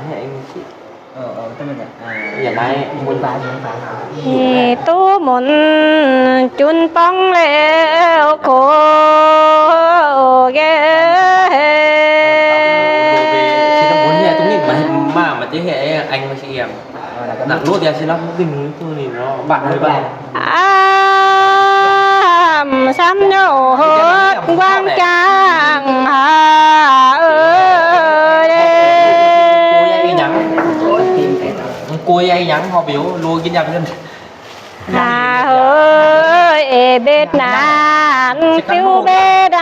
ເຮັດເອງຊິ ເອີ ເອີ ແຕ່ມັນກໍ ເອີ ຢ່າໄດ້ບຸນ ເຮຕູມົນຈຸນປ່ອງແລ້ວໂຄເກ ຊິທຳບຸນເຮັດຕົງນີ້ມາ ມາ ມາຊິເຮັດເອງ ອັນມາຊິອຽມ ເອີ ແລ້ວກໍ ນັກໂລດຢ່າຊິລັບດຶງຕົວນີ້ເນາະ ບັດ ບັດ ອ້າມ ສຳໂຍດວາງຈາງຫາເອີເດ ໂກຍອີຫຍັງ ໂກຍອີຫຍັງ ເຮົາໄປຢູ່ ໂລກິນຢາເພິ່ນ ຫາເອີຍເບັດນານ ປິວເບັດ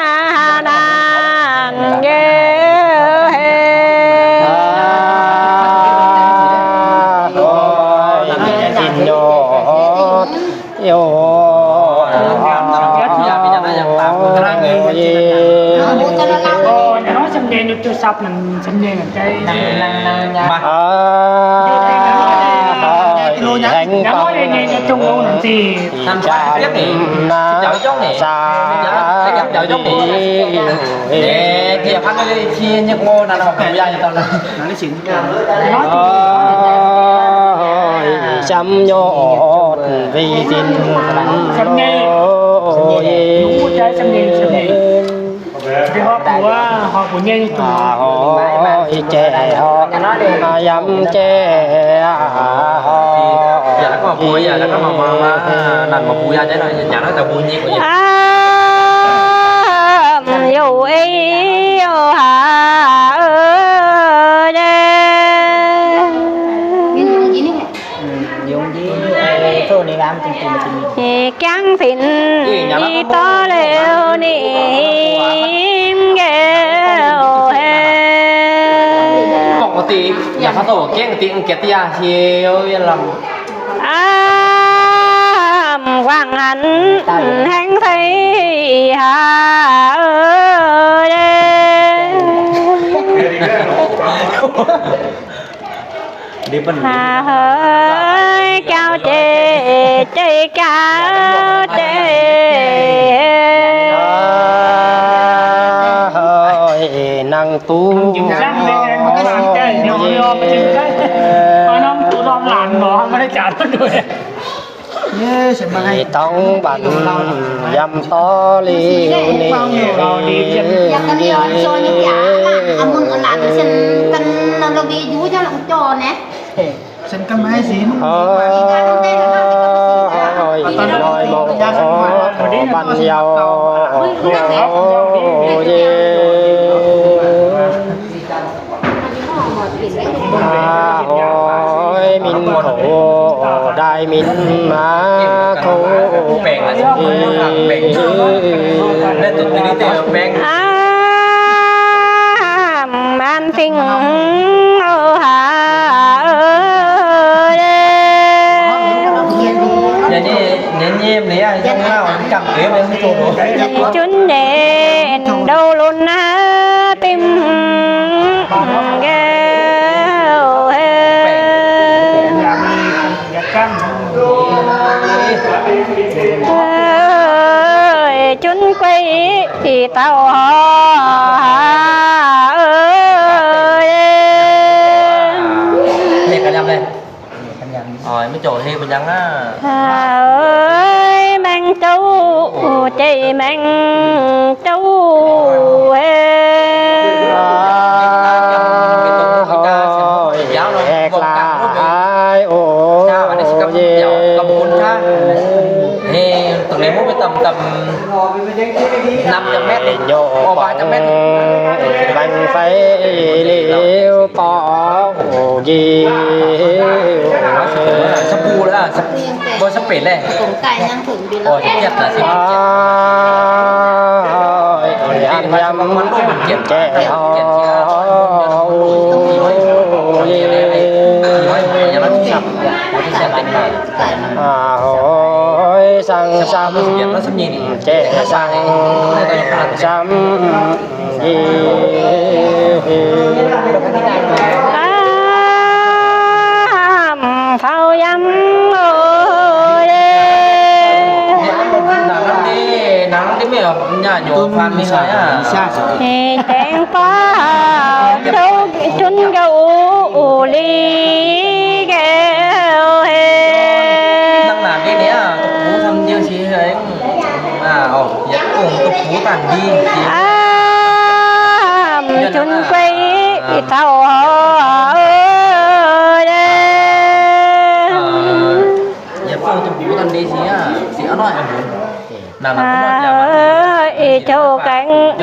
ນານເດ ໂອ້ຍ ຊິນຍອດ ໂອ້ຍ ສຳເນີນຢູ່ໂທລະສັບນັ້ນ ສຳເນີນໃຈ ມາ ເອີ ແຫ່ງ ຈຳນາສາ ເອີ ເກຍພັນເລີຍ ທີ່ຍັງໂງ່ນັ້ນເນາະ ຜູ້ໃຫຍ່ຕອນນັ້ນ ໂອ້ຍ ຈຳຍອດວິສິນ ສຳເນີນ ໂອ້ຍ ຮູ້ໃຈ ສຳເນີນ ສຳເນີນ ໄປຮອບຜົວ ຮອບຜູ້ໃຫຍ່ໂຕ ໂອ້ຍ ແຈ້ຮອດ ຍຳແຈ້ຮອດ ຢ່າແລ້ວກໍຜົວ ຢ່າແລ້ວກໍມາ ມາ ມາ ນັ້ນມາປູຢາໃຈໜ້ອຍ ຢ່າແລ້ວແຕ່ບຸນອີກ ອ້າມ ໂຍເອໂຍຫາເອີເດ ກຽງສິນອີ່ຕໍ່ແລ້ວນີ້ແກ້ວແຮ ປົກກະຕິ ຢ່າຂະໂຕ ກຽງຕິ ກຽດຕິຍາ ເຊວ ວຽນລຳ ອ້າມ ຫວັງຫັນແຫ່ງໄທຫາເອີເດ ເດເພິ່ນ ຫາເຮີຍ ເຈົ້າເຈ ເຈ ເຈົ້າເຈ ເຮີຍ ນັ່ງຕູ ເອີຍ ຕ້ອງບັນຍຳຕໍ່ລິວນີ້ ຢາກກັນນີ້ ອອນຊອນຍັງຈານນະ ອາມຸນອາຫຼານເຊັ່ນກັນ ນະລະວີຢູ່ຈະລອງຈໍແນະ ເຊັ່ນກັນມາໃຫ້ສິ ເອີ ນ້ອຍບໍ່ບັນເຍົາ ໂອ້ເຍ ອາ ໂອ້ຍ ມິນໂຄ ໄດ້ມິນມາໂຄ ແປງລະ ແປງ ແມ່ນຕຸດນີ້ແຕ່ແປງ ອາ ມັນສິງເອົາຫາເອີເດ ຢ່ານີ້ ເນັ້ນຍິ້ມນີ້ ຢ່າງເຮົາກຳເອີມັນໂຕ ຈຸນເດນ ໂດລຸນນາຕິມແກ້ວເຮ ເອີຍ ຈຸນໄກວເຕົ້າຫາເອີຍ ເຮັດກັນຍາມໃດ? ອໍ ໄປເຈາະເຮັດເປັນຫຍັງນະ? ຫາເອີຍ ແມງເຈົ້າ ເຈ້ຍແມງເຈົ້າເອີຍ ແຂກຫຼາຍ ໂອ້ເຢ ເຮັດ ຕະເລໝູໄປຕຳ ຕຳ ນຳຈັກແມັດນີ້ ໂຍ ອອກມາຈັກແມັດນີ້ ບັ້ງໄຟຫຼຽວປອກ ໂອເກ ສະປູເດີ ສະ ບໍ່ສະເປນເລີຍ ໂອ້ຍ ເຈັບນະ ສິ ເຈັບ ຍຳ ຍຳ ມັນເຈັບ ແຈ ໂອ້ຍ ອາ ໂອ້ຍ ສັງສຳ ແຈສັງສຳ ອາ ເຝົ້າຢຳ ໂອ້ຍ ນາງນັ້ນເດ້ ນາງນັ້ນເດ້ ແມ່ຍາໂຍ ຟານມີສາຍ ເອີ ແຕງປາ ເຈົ້າ ຈຸນເຈົ້າ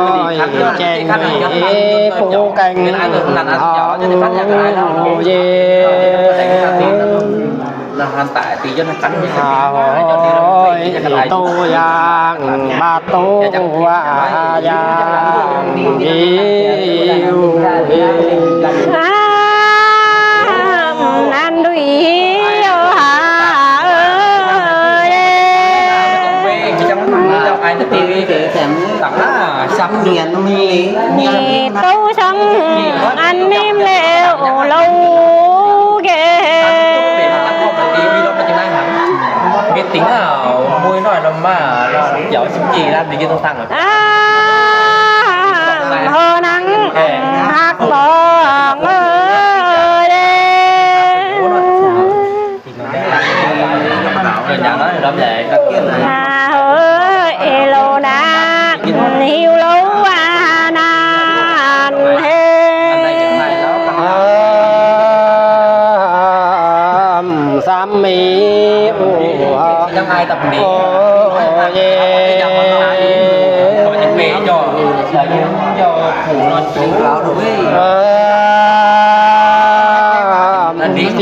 ຍແຈ້ງເວໂປແກງເອົາເຢ ໂອ້ຍ ໂຕຢ່າງ ບາດໂຕວ່າຢ່າງ ເອີ ອັນດຸຍໂອຫາເອີຍ ເນໂຕສັງອັນນິມເລວໂລເກ ເຮັດຕິງເອົາມວຍນ້ອຍລຳມາລາວຈຽວສິບຈີລາວໄປຢູ່ຕົງທາງ ອ້າ ໂຫນັງຮັກບອງເອີຍເດ້ ເປັນຫຍັງເນາະລຳໃຫຍ່ ອາເອີຍເອໂລນາ ຫິວໂລອານານເຮ ສາມມີ ໂອ ຍັງອາຍຕະປະເດ ໂອເຢ ເຂົາຈະເປເຈາະ ເຈາະຜູ້ນອນ ເອີ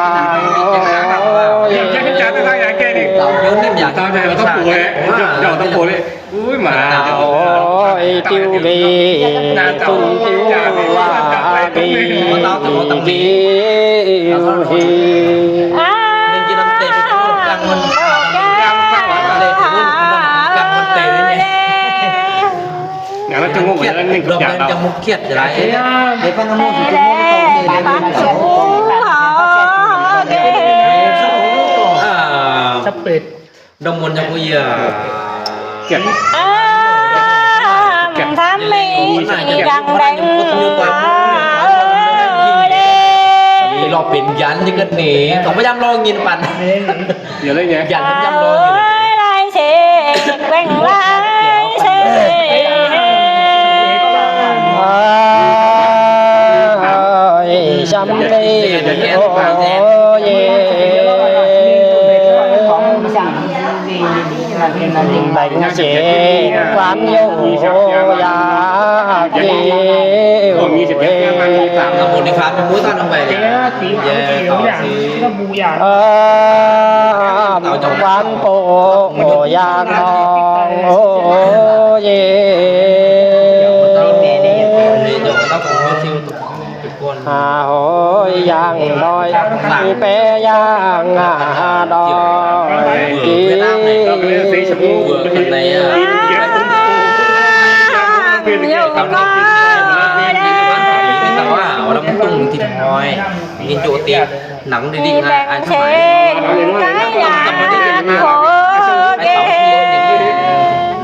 ໂອ້ຍ ເຈົ້າເຮັດຈານໄດ້ທາງຫຍັງແກນີ້? ເຈົ້າເຈົ້າເຮັດຕະປູເລີຍ ເຈົ້າ ເຈົ້າຕະປູເລີຍ. ອຸ້ຍ ມາ ໂອ້ຍ ຕ ປິວເບ ຕຸງປິວວ່າເບ ເບເຮ ອາ ງານລະຈະງົງເລີຍ ດອກແດງຈະມຸກຄຽດຈະໄດ້ ເດປັນນະໂມ ສະເປັດ ດອກມົນຈັກວິຍາ ອາ ທຳເມ ຍັງແດງ ເອີເດ ລອກເປັນຢັນນີ້ກໍນີ້ ຕ້ອງພະຍາຍາມລອງຍິນປັນ ດຽວເລີຍແນ່ ຢາກຈຳລອງຢູ່ ລາຍເສກແວ່ງລາຍເສກ ເອີຍ ຊຳເລ ໂອເຢ ແບ່ງເສກຄວາມໂຍຢາກເກວເອ ເອີ ຄວາມໂປ ໂອຢາກນອງ ໂອເຢ ອາໂຫຍ ຢ່າງນ້ອຍ ແປຢ່າງອາດອຍ ກີ ຢູ່ກໍໄດ້ ນຳຕຸງທີ່ທອຍ ມີໂຈຕິ ໜັງດີໆ ອາຍສະໄໝ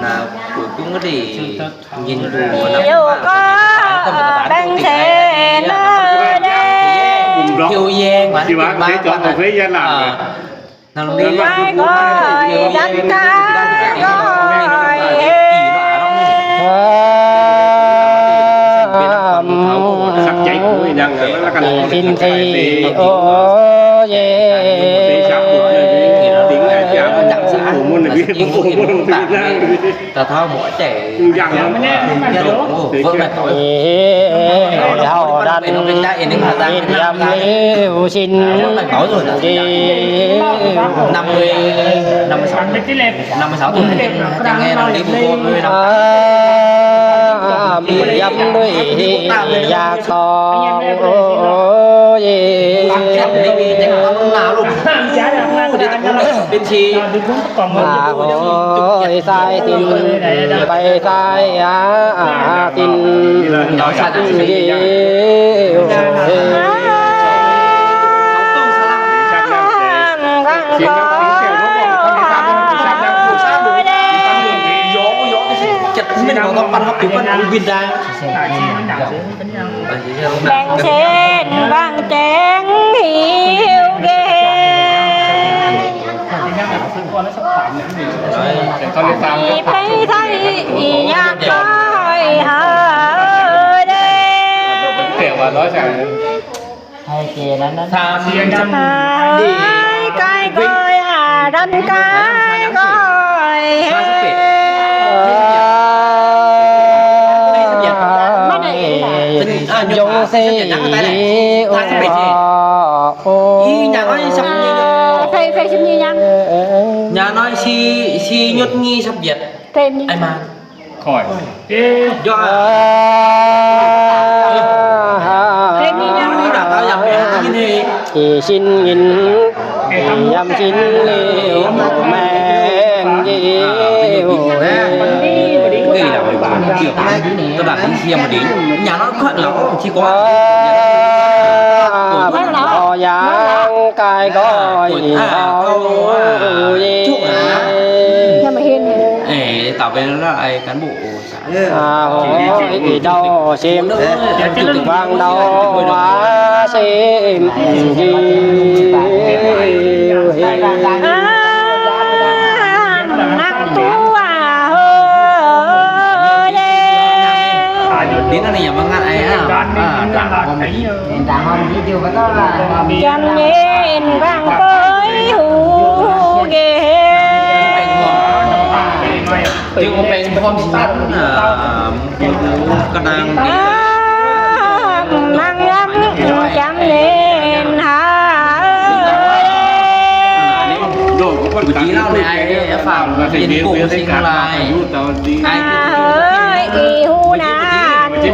ນາປຸງກໍດີ ຍິນດູນຳ ຢູ່ກໍແບ່ງເສນເດີ ຄິວແຍງ ທີ່ວ່າໃນຈອມບໍ່ເຄີຍຍານຫຼານ ນາງລີ ໄດ້ກໍໄດ້ ດັນກາກໍໄດ້ ຂັດໃຈກູອີ່ຫຍັງ ແລ້ວກໍກິນເທ ໂອເຢ ຕາເທົາໝໍແຈ ເຮົາດັນ ເຮັດຢາມເລວຊິນດີ ນຳເລີຍ ນຳມາສອນ ນຳມາສອນ ນຳມາສອນ ຢ້ຳດ້ວຍຢາກ ສອງ ໂອເຢ ເປັນທີ່ ອາໂຫຍ ສາຍຕິນ ໄປສາຍອາຕິນ ສາຍຕິນ ຈັດເປັນຂອງຕ້ອງປັນຮັບຖືປັນຄູບິນໄດ້. ແບ່ງເສັ້ນບາງແຈງຫິວແກງ ໄປໃສຢາກໄປຫາເດ້ ແຕ່ວ່າຮ້ອຍສາມ ໃຫ້ເກນັ້ນ ສາມສິບ ກາຍກອຍ ອາ ດັນກາຍກອຍ ເປັນ ອາ ຍົງເສ ໂອ ໂອ ອີຫຍັງ ເອີຍ ຊຳນີ້ ເອີຍ ເອີຍ ຊຳນີ້ຫຍັງ ຍານ້ອຍ ຊີ ຊີ ຍຸດ ງີ ຊຳບຽດ ເຕັມ ໄອ້ມາ ຂ້ອຍ ເອີ ຍອດ ເພງນີ້ຍັງ ອີຊິນຍິນ ຍາມຊິນເລວ ແມ່ນເລວ ເອີຍ ຕະຫຼາດເທີມາດີ ຍາມນັ້ນຂ້ອຍລາວຊິກວ່າ ບໍ່ຢ່າງກາຍກໍເຮົາ ຍັງມາເຫັນ ເອີ ຕາເປັນລະໄອກັນບຸ ອາໂຫຍ ເຈົ້າເຊມ ເຈົ້າວາງເດົາວ່າເຊມ ນຳຕົວເຮີເດ ດິນອັນນີ້ຢ່າມາງັດໄອ ອາ ອາ ຕາຫອມ ຕາຫອມທີ່ຢູ່ບໍ່ຕ້ອງລະ ຈຳເຢັນບາງເປີຍຫູເກ ຈຶ່ງເປັນຄວາມສັນ ອາ ກະນາງດີ ນາງງາມຈຳເນີນຫາເອີຍ ເມື່ອກີ້ເລົ່າໃນໄອຟາມເຫັນໂກງຊິງລາຍ ອາເອີຍ ອີຫູ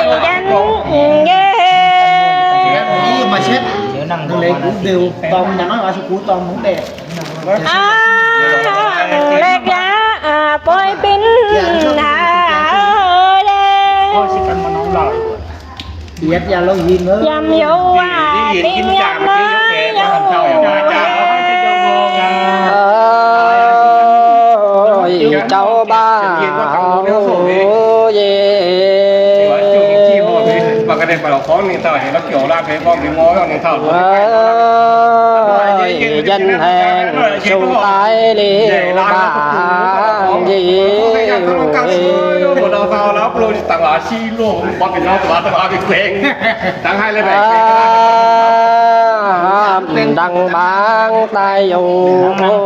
ຍ ຢັນເຢັນ ເອີ ມາເຊັດ ເດີວຕອມຢ່າງນ້ອຍວ່າຊິກູຕອມໝູແດດ ອ້າງເລັກຢາປ່ອຍປິ່ນຫາເດີ ໂອ້ຍ ຊິກັນມານ້ອງລາວ ເອີ ຢາມເຍົາວ່າຕິງຍາມເດີ ໂອ້ຍ ເຈົ້າບ້າ ໂອ້ຍ ວ່າກໍໄດ້ໄປເອົາຂອງນີ້ເຈົ້າ ເຫັນລາວກ່ຽວລາກໃຫ້ພ້ອມເປັນງໍເນາະນີ້ເຈົ້າ ເອີ ຢັນແຮງ ສົ່ງຕາຍເລວບາງເດ ບໍ່ໄດ້ເອົາເອົາລາວໂປຣຍຕ່າງຫຼາຍ ໂລກມັນເປັນເຮົາຕົວຕົວເປັນແຂວງ ຕັ້ງໃຫ້ເລີຍແບບ ດັງບາງຕາຍຢູ່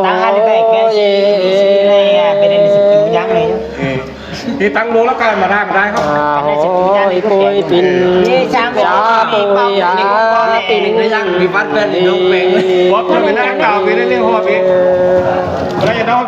ຕັ້ງໃຫ້ເລີຍແບບແຂວງ ເອີ ທີ່ຕັ້ງໂລລະການມາທາງໄດ້ເຮົາ ໂອ້ຍ ໂອ້ຍ ປິນ ຊາໂອ້ຍ ອາປິນ ຍັງມີວັດເປັນນ້ອງແປງ ບໍ່ເປັນໄດ້ກ່າວ ເປັນໄດ້ຮອດເດ້ ໄດ້ເນາະ